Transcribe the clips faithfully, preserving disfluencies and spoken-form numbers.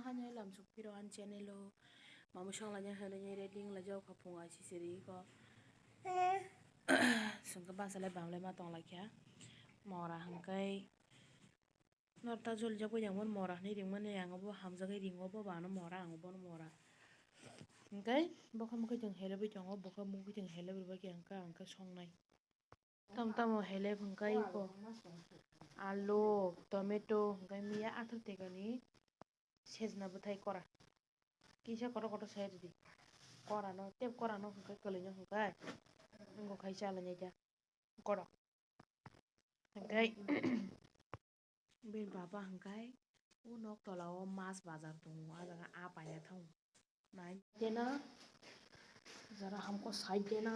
Hanya lam suk piro an channel o. Mamu song lanya hanya nya reading la jao kha phung ai si siri ko. Sungka basa le bam le ma tong la kya. Mora hangkai. Norta jol jak bai jang mon mora hwnwi ring mani ang bo hamjagwi ringo bo bano mora ang bo mora. Hangkai bokha mokhe jeng hele bai tongo bokha mokhe jeng hele bai khe angka angka songnai. Tam tamo helep hwnkhe iko alu, tomato hwnkhe miya athar tekani sejna bwthai kora. Kisa kotor kotor sai rwdi. Korano, tei korano hwnkhe kwlwino hwnkhe wngkha khai chala naikha. Kotor. Hwnkhe Bini baba hwnkhe o nok tola o mas bazar tongo, a jaga a paina thango. Nai dena jara hamko sai dena.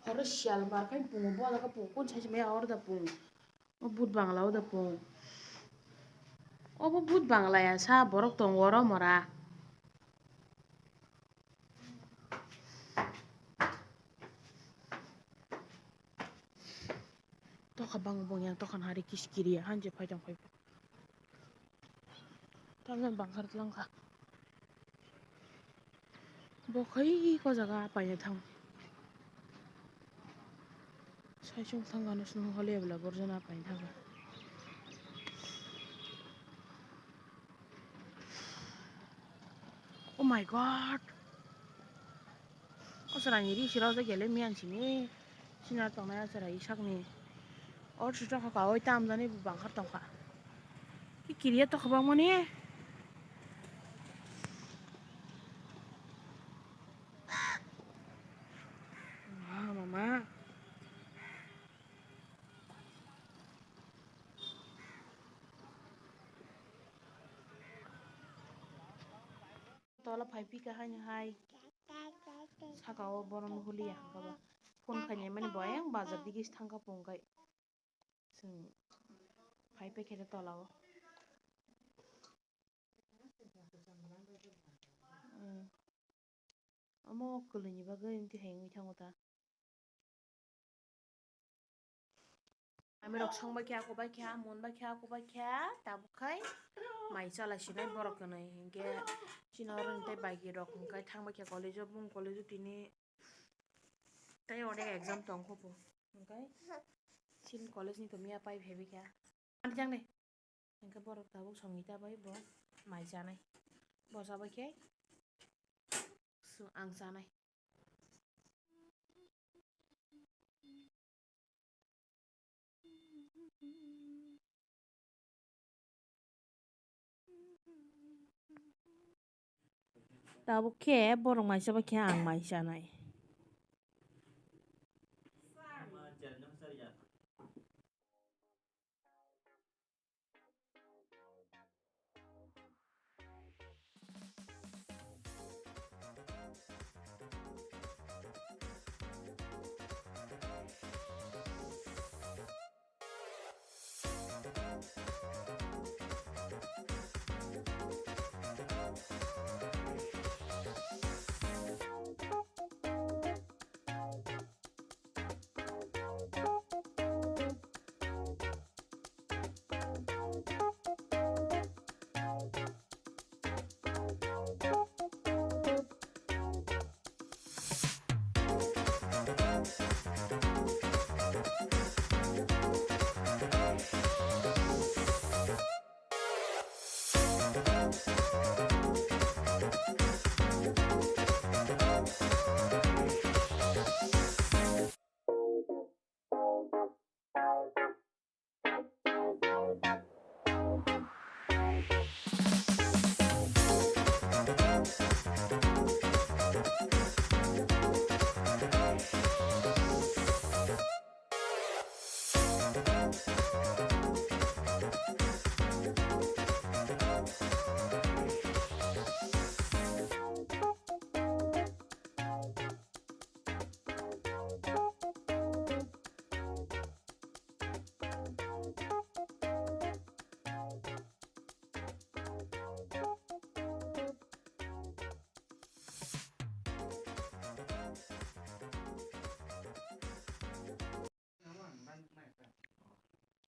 Horo siyal mar khai pungo, bo jaga pungo, kun sai maya orda pungo. O but bangla o da pungo. Obo but bangla ya sa borok tongo oro mora. Tokha bang bong yang tokha hari kis kiri ya hanje phai tong phai. Tamjani bangkhar tlangkha. Bo khai ko jaga paina thang. Sai chung thang gano sung hole bla borjana paina thang. Oh my God. O chwraini ri siro je gele miyan sini. Sinar tongnai o chwrai sakni. Or sitokha ka oi tamjani bo bangkhar tongkha. Ki kiriya tokha bangmani. Mama. Tola phai pika haino hai. Saka o borom hulia hwnkha ba. Phone khainai mani bo ayang bazar digi thangkha phone khai. Chwng phai pekhe tola o. Hmm. Omo kwlwini bagwi tihai wngwi thango ta. Ami rok song bai khe, ako bai khe, mon bai khe, ako bai khe, tabuk khai mai chala sinai borok kwnwi hinkhe chini oro tei bai rok hinkhe thang bai khe college o, bung college o tini tei onek exam tong kho bo hinkhe chini college ni to miya pai phaibai kha. Ani jang de. Hingke borok tabuk songwi ta bai bo mai chanai. Bo chabai khe su-, ang chanai. Tabuk khe borok mai chabai khe ang mai chanai.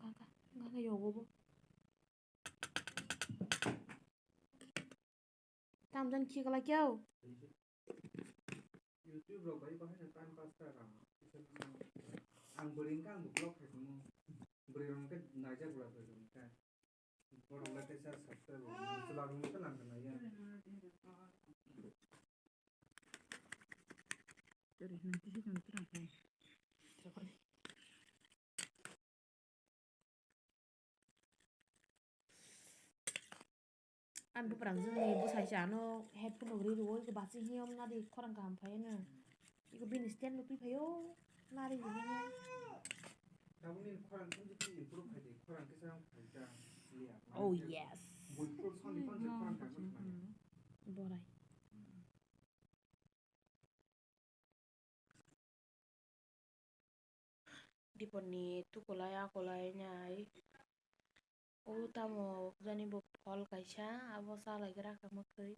Gaga, gaga yogo bo. Tamjan khi kala kyau? YouTube rok bai bahai no time pass kha rang. Ang bwrwi wngkha, ang bo vlog khai tongmo. Bwrwi rok hwnkhe naijak bwla bwrwi rok hwnkhe. Borok lai teisa subscribe rok chwla rok hwnkhe nang nai ya. Ani buprang jwngni bwsai se ano headphone rok ri rwo, iko bachwi hiyom nadi khorang kaham phai no. Iko bini stand no twi phaio, nari hwnwi no. Tabukni khorang khe improve khai di, khorang khe sa phai ta liya. Oh yes. Bui full soni kon se khorang khe phai. Borai. Dipor ni tukulai akulai nai. O tamo jani bo phol kaisa, abo chalai gra kha mwkhwi.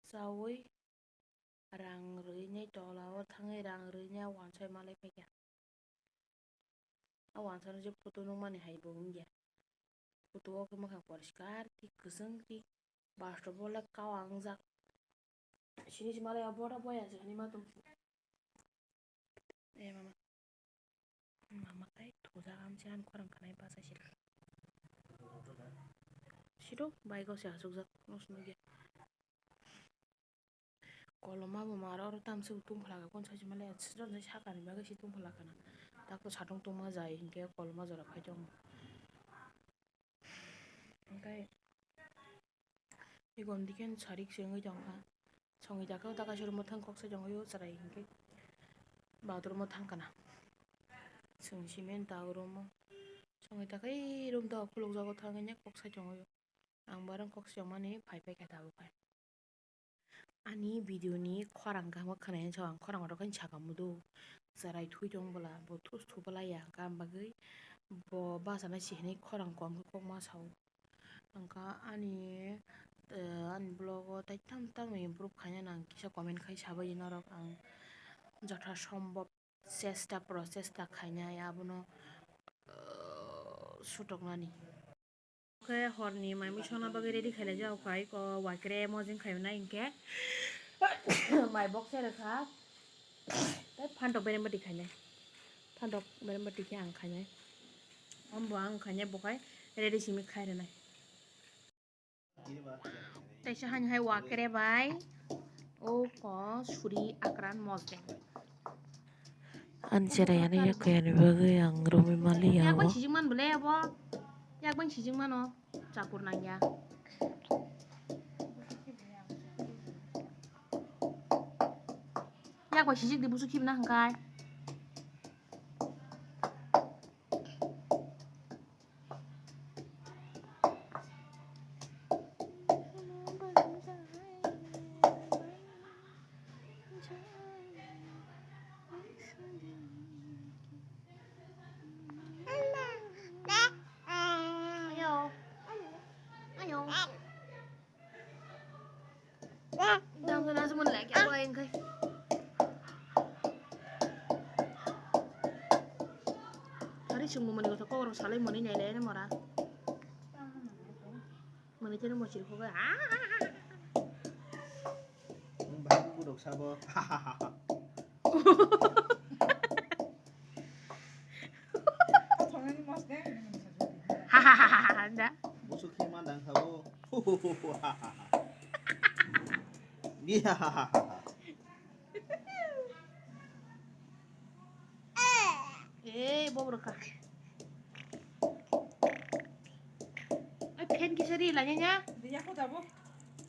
Chaui rang rwui nai tola o thangwi rang rwui nai wansai malai phaikha. A wansano je photo nukmani hai bo wngya. Photo o khe mwkhang poriskar tei kwchwng tei bastobo le kawa wngjak. Sini se malai abo oro boya se hinui ma tong. E mama. Mama kai thujak amse ani khorang khanai bachai se. Siro bai gose asukjak nos nugya. Koloma bo maro oro tamsuk tungphala kha, kon sachi male sijor jai sakani bagwi se tungphala khana. Tako satung tungma jai hinkhe koloma jora phai tongo. Hinkhe igon dikhe sarik se wngwi tongkha. Songwi dakhe o ta kaisa room o thang kok sai tongwi o chwrai hinkhe bathroom o thang kana. Chwng simi ta room o songwi dakhe room ta khulukjago thangwi kok sai tongwi o. Ang bo arang kok sai tongmani phai phai kha tabuk hai. Ani video ni khorang kaham khe khwnai sa ang khorang kotor khe saka mudo. Chwrai thui tong bwla bo thus thu bwlai ya hwnkha, am bagwi bo bachana si hinui khorang kom khe kok ma sao. Ang kha ani, eh, ani vlog o tai tam tam improve khaina nang kisa comment khai sabai norok ang jotha sombhob chesta prochesta khainai abono, eh, sutoknani. Khe horni mai mui songna bagwi ready khailai jak kha, iko wakre mojeng khainai hinkhe mai box se rwkha. Tei phantok berembati khainai. Phantok berembati khe ang khainai. Ombo ang khainai, bo khai ready simi khai rwnai. Teisa hani hai wakre bai. O ko suri akran mosdeng. Ani cherai ani yak khe ani bagwi ang romwi mali ya. Yak bai o. Sijik man bole abo. Yak bai sijik mano. Chakur nangya. Yak bai sijik di busu khibna hangkai. Ayo. Ayo. Dang sana semua lagi apa yang kai? Hari sungguh mani kota kok orang salah mani nyai lain mora. Mani tadi mau cerita kok. Ah. Bahkan budok sabo. Hahaha, anda. Musuh kiman dan sabo. Hahaha. Eh, bobo raka. Ai, fan kisa ri lanya nya. Dia aku dabo.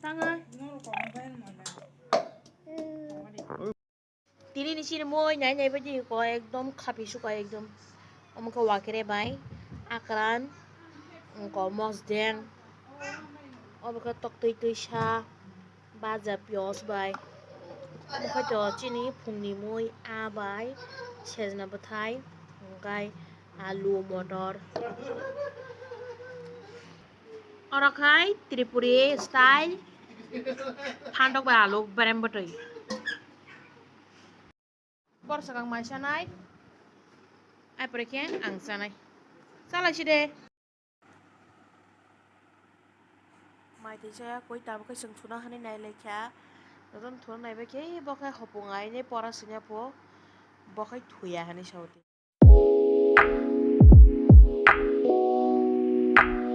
Tanga. Noro ko mobile mana. Tini ni sini moi nai nai baji ko ekdom khapi suka ekdom. Omo khe wakre bai akran ko mosdeng. Omo khe tok twi twi sa baja pios bai. Omo khe to chini phungni moi a bai sejna bwthai hwnkhe alu motor. Oro khai Tripuri style phantok bai alu berem bwtwi. Bor sakang mai sanai. Ai pore khe ang sanai. Salai si de. Mai tei chaya koi tabuk khe chwng thuna hwnwi nai lai kha. Jotono thuna nai bai khe bo khe hopung ai nai pora swinya pho. Bo khai thuya hwnwi sao tei.